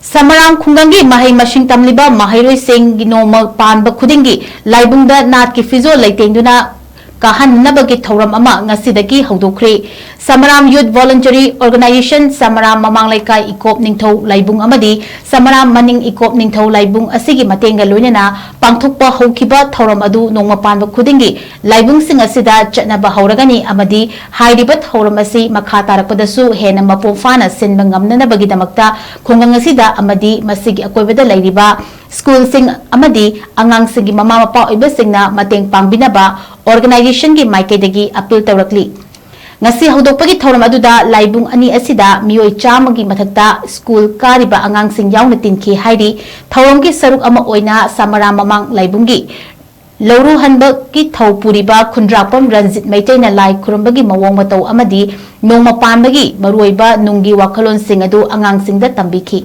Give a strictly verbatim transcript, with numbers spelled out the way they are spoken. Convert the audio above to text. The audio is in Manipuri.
ꯁꯃꯔꯥꯝ ꯈꯨꯡꯒꯪꯒꯤ ꯃꯍꯩ ꯃꯁꯤꯡ ꯇꯝꯂꯤꯕ ꯃꯍꯩꯔꯣꯏꯁꯤꯡꯒꯤ ꯅꯣꯡꯃ ꯄꯥꯟꯕ ꯈꯨꯗꯤꯡꯒꯤ ꯂꯥꯏꯕꯨꯡꯗ ꯅꯥꯠꯀꯤ ꯐꯤꯖꯣꯜ ꯂꯩꯇꯦꯡꯗꯨꯅ ꯀꯥꯍꯟꯅꯕꯒꯤ ꯊꯧꯔꯝ ꯑꯃ ꯉꯁꯤꯗꯒꯤ ꯍꯧꯗꯣꯛꯈ꯭ꯔꯦ꯫ ꯁꯃꯔꯥꯝ Youth Voluntary Organisation, ꯁꯃꯔꯥꯝ ꯃꯃꯥꯡ ꯂꯩꯀꯥꯏ ꯏꯀꯣꯞ ꯅꯤꯡꯊꯧ ꯂꯥꯏꯕꯨꯡ ꯑꯃꯗꯤ ꯁꯃꯔꯥꯝ ꯃꯅꯤꯡ ꯏꯀꯣꯞ ꯅꯤꯡꯊꯧ ꯂꯥꯏꯕꯨꯡ ꯑꯁꯤꯒꯤ ꯃꯇꯦꯡꯒ ꯂꯣꯏꯅꯅ ꯄꯥꯡꯊꯣꯛꯄ ꯍꯧꯈꯤꯕ ꯊꯧꯔꯝ ꯑꯗꯨ ꯅꯣꯡꯃ ꯄꯥꯟꯕ ꯈꯨꯗꯤꯡꯒꯤ ꯂꯥꯏꯕꯨꯡꯁꯤꯡ ꯑꯁꯤꯗ ꯆꯠꯅꯕ ꯍꯧꯔꯒꯅꯤ ꯑꯃꯗꯤ ꯍꯥꯏꯔꯤꯕ ꯊꯧꯔꯝ ꯑꯁꯤ ꯃꯈꯥ ꯇꯥꯔꯛꯄꯗꯁꯨ ꯍꯦꯟꯅ ꯃꯄꯨꯡ ꯐꯥꯅ ꯁꯤꯟꯕ ꯉꯝꯅꯅꯕꯒꯤꯗꯃꯛꯇ ꯈꯨꯡꯒꯪ ꯑꯁꯤꯗ ꯑꯃꯗꯤ ꯃꯁꯤꯒꯤ ꯑꯀꯣꯏꯕꯗ ꯂꯩꯔꯤꯕ ꯁ꯭ꯀꯨꯜꯁꯤꯡ ꯑꯃꯗꯤ ꯑꯉꯥꯡꯁꯤꯡꯒꯤ ꯃꯃꯥ ꯃꯄꯥ ꯑꯣꯏꯕꯁꯤꯡꯅ ꯃꯇꯦꯡ ꯄꯥꯡꯕꯤꯅꯕ organisationꯒꯤ ꯃꯥꯏꯀꯩꯗꯒꯤ appeal ꯇꯧꯔꯛꯂꯤ꯫ ꯉꯁꯤ ꯍꯧꯗꯣꯛꯄꯒꯤ ꯊꯧꯔꯝ ꯑꯗꯨꯗ ꯂꯥꯏꯕꯨꯡ ꯑꯅꯤ ꯑꯁꯤꯗ ꯃꯤꯑꯣꯏ ꯆꯥꯝꯃꯒꯤ ꯃꯊꯛꯇ ꯁ꯭ꯀꯨꯜ ꯀꯥꯔꯤꯕ ꯑꯉꯥꯡꯁꯤꯡ ꯌꯥꯎꯅ ꯇꯤꯟꯈꯤ ꯍꯥꯏꯔꯤ꯫ ꯊꯧꯔꯝꯒꯤ ꯁꯔꯨꯛ ꯑꯃ ꯑꯣꯏꯅ ꯁꯃꯔꯥꯝ ꯃꯃꯥꯡ ꯂꯥꯏꯕꯨꯡꯒꯤ ꯂꯧꯔꯨꯍꯟꯕꯒꯤ ꯊꯧ ꯄꯨꯔꯤꯕ ꯈꯨꯟꯗ꯭ꯔꯥꯛꯄꯝ ꯔꯟꯖꯤꯠ ꯃꯩꯇꯩꯅ ꯂꯥꯏ ꯈꯨꯔꯨꯝꯕꯒꯤ ꯃꯑꯣꯡ ꯃꯇꯧ ꯑꯃꯗꯤ ꯅꯣꯡꯃ ꯄꯥꯟꯕꯒꯤ ꯃꯔꯨꯑꯣꯏꯕ ꯅꯨꯡꯒꯤ ꯋꯥꯈꯜꯂꯣꯟꯁꯤꯡ ꯑꯗꯨ ꯑꯉꯥꯡꯁꯤꯡꯗ ꯇꯝꯕꯤꯈꯤ꯫